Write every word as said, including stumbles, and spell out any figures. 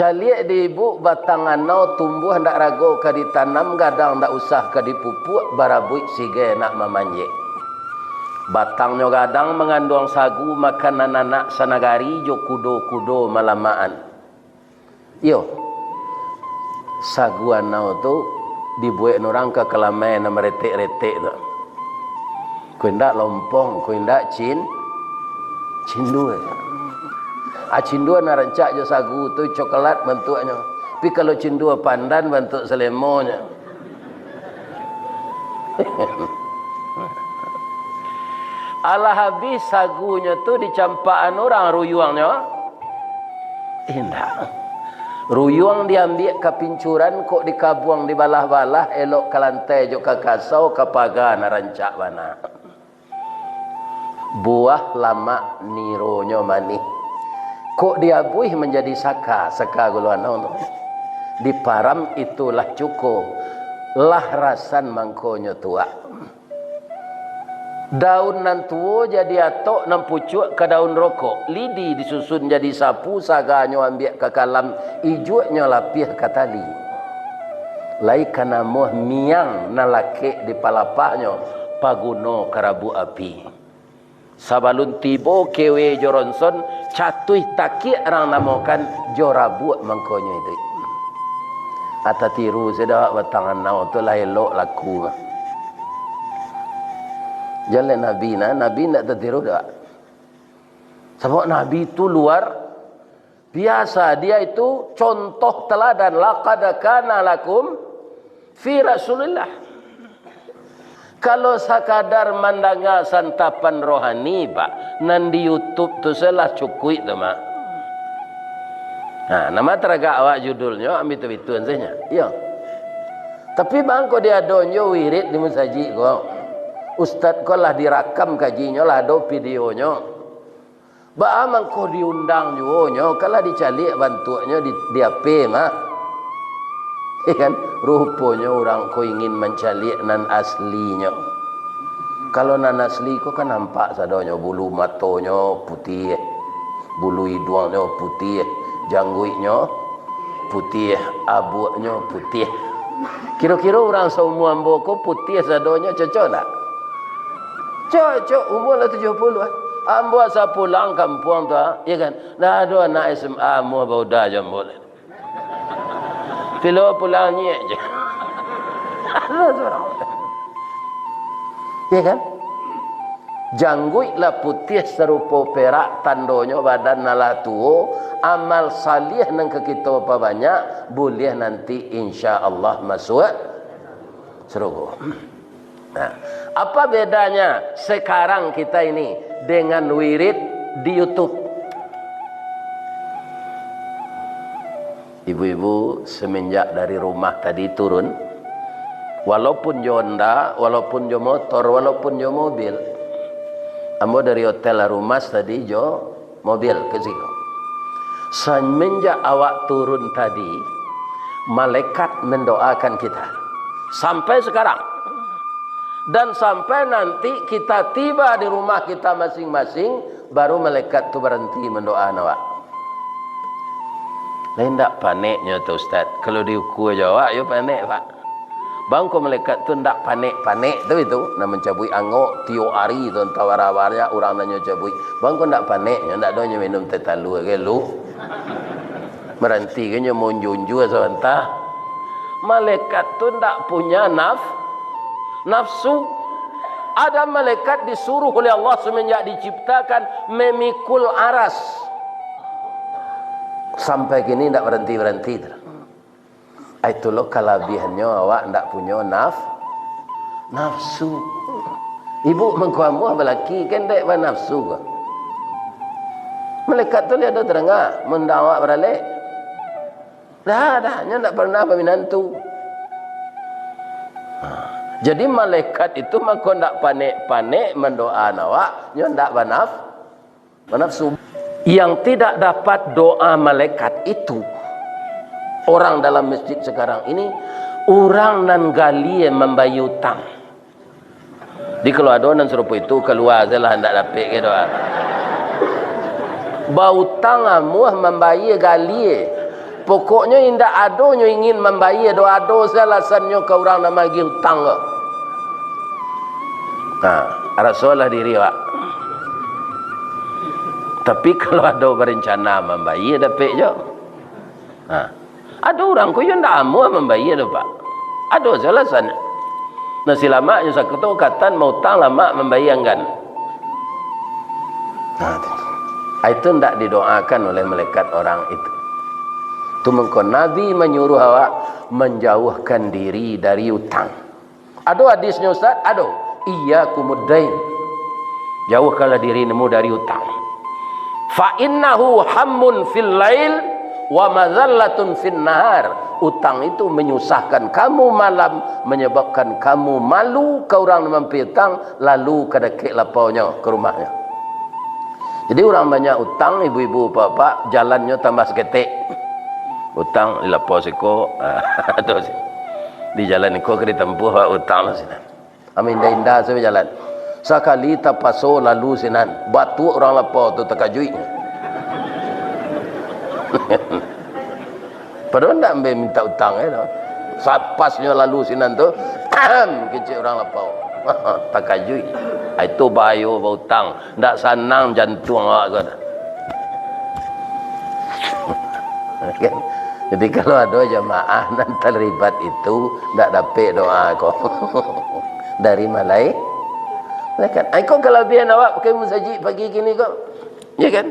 Caliak di ibuk batang anau tumbuah ndak rago ka ditanam, gadang ndak usah ka dipupuak, barabuik sigai nak mamanjek. Batangnyo gadang manganduang sagu, makanan anak sanagari jo kudo-kudo malamakan. Iyo, sagu anau tu dibuek urang ka kalamai nan maretek-retek tu. Ko indak lompong, ko indak cin-, cindua. Ah, cindua nan rancak jo sagu tu, coklat bantuaknyo. Tapi kalau cindua pandan, bantuak salemonyo. Alah abih sagunyo tu dicampakan urang ruyuangnyo? Indak. Ruyuang diambiak ka pincuran, kok dikabuang dibalah-balah, elok ka lantai jo ka kasau, ka paga nan rancak bana. Buah lamak nironyo manih. Kok diabuih manjadi saka, saka gulo anau tu. Diparam itulah cuko, lah rasan mangkonyo tuak. Daun nan tuo jadi atok, nan pucuak ka daun rokok, lidi disusun jadi sapu, saganyo ambiak ka kalam, ijuaknyo lapiah ka tali. Lai ka namuah miang nan lakek di palapahnyo, paguno ka rabuak api. Sabalun tibo kewe jo ronson, catuih takiak rang namokan, jo rabuak mangkonyo iduik. Ah, tatiru sudah awak batang anau tu lah elok laku. Jan lai Nabi nah, Nabi ndak tatiru doh. Sabab Nabi tu luar biasa, dia itu contoh teladan. Laqad kana lakum fi Rasulillah. Kalau sakadar mandanga santapan rohani, Pak, nan di YouTube tu salah cukuik tu, Mak. Nah, nama taragak awak judulnyo, ambi tu-, bituan saja. Iyo. Tapi bangko diadonyo wirid di musajik ko. Ustaz ko lah dirakam kajinyo, lah ado videonyo. Baa mangko diundang juo nyo, kalah dicaliak bantuaknyo di, di H P mah. Iyo kan? Ruponyo urang ko ingin mancaliak nan aslinyo. Kalau nan asli ko kan nampak sadonyo, bulu matonyo putiah, bulu iduangnyo putiah, jangguiknyo putiah, abuaknyo putiah. Kiro-kiro urang saumua ambo ko putiah sadonyo, cocok ndak? Cocok, umua lah tujuah puluah. Ambo asa pulang kampuang tu, ah, iyo kan? Ndak ado anak S M A ambo bauda jo ambo lai. Pilo pulang nyiak je. Ado surang. Iyo kan? Jangguik lah putiah sarupo perak, tandonyo badan nan lah tuo, amal saliah nan ka kito pabanyak, buliah nanti insya Allah masuak sarugo. Nah, apa bedanya sekarang kita ini dengan wirid di YouTube? Ibu-ibu, semenjak dari rumah tadi turun, walaupun jo Honda, walaupun jo motor, walaupun jo mobil, ambo dari Hotel Arumas tadi jo mobil ka siko. Semenjak awak turun tadi, malaikat mendoakan kita. Sampai sekarang. Dan sampai nanti kita tiba di rumah kita masing-masing, baru malaikat tu baranti mandoaan awak. Lai ndak paneknyo tu, Ustaz? Kalau diukua jo awak, yo panek, Pak. Bangko malaikat tu ndak panek-panek tu itu, nan mancabuik angok tiok ari tu, antah bara-bara urang nan nyo cabuik. Bangko ndak paneknyo, ndak donyo minum teh talua ge lu. Maranti ge nyo maunjua-unjua sabanta. Malaikat tu ndak punya naf-, nafsu. Ada malaikat disuruh oleh Allah semenjak diciptakan memikul aras. Sampai kini ndak baranti-baranti tu. Ai, tu lo kalabiahannyo awak ndak punyo naf-, nafsu. Ibu mangko amuah balaki, kan dek banafsu ko. Malaikat tu lai ado tadanga mandanga awak baralek? Dah, dah, nyo ndak parnah baminantu. Ha. Jadi malaikat itu mangko ndak panek-panek mandoaan awak, nyo ndak banaf-, Manafsu. Yang tidak dapat doa malaikat itu, orang dalam masjid sekarang ini, urang nan galie mambayia utang. Jadi, kalau ado nan sarupo itu, kalua sajolah, ndak dapek ge doa. Bautang amuah mambayia galie. Pokoknyo indak ado nyo ingin mambayia doh, ado se alasannyo ka urang nan magiah utang ko. Nah, rasolah diri awak. Tapi kalau ado barencana mambayia, dapek jo. Nah, ado urang ko yo ndak amuah mambayia doh, Pak. Ado se alasannyo. Nah, si lamaknyo saketo katan mautang lamak mambayia anggan. Nah, itu. Ah, itu ndak didoakan oleh malaikat orang itu. Tu mangko Nabi manyuruh awak manjauhkan diri dari utang. Ado hadisnyo, Ustaz? Ado. Iyyakumud dain. Jauhkanlah dirimu dari utang. Fa innahu hammun fil lail wa mazallatun fin nahar. Utang itu menyusahkan kamu malam, menyebabkan kamu malu ka urang nan mampiutang, lalu ka dakek lapaunyo, ka rumahnyo. Jadi, urang banyak utang, ibu-ibu, bapak-bapak, jalannyo tambah saketek. Utang di lapau siko, tu si-, di jalan iko ka ditampuah, Pak, utang tu sinan. Amin inda-inda sajo bajalan. Sakali tapaso lalu sinan, batuak urang lapau tu, takajuik. Padahal ndak ambe minta utang, yo, doh. Sapasnyo lalu sinan tu, kecek urang lapau. Takajuik. Ah, itu bahayo bautang. Ndak sanang jantuang awak ko. Kan? Jadi, kalau ado jamaah nan talibat itu, ndak dapek doa ko. Dari malai-, malaikat. Ai, ko kalabiahan awak pakai musajik pagi kini ko. Ya kan?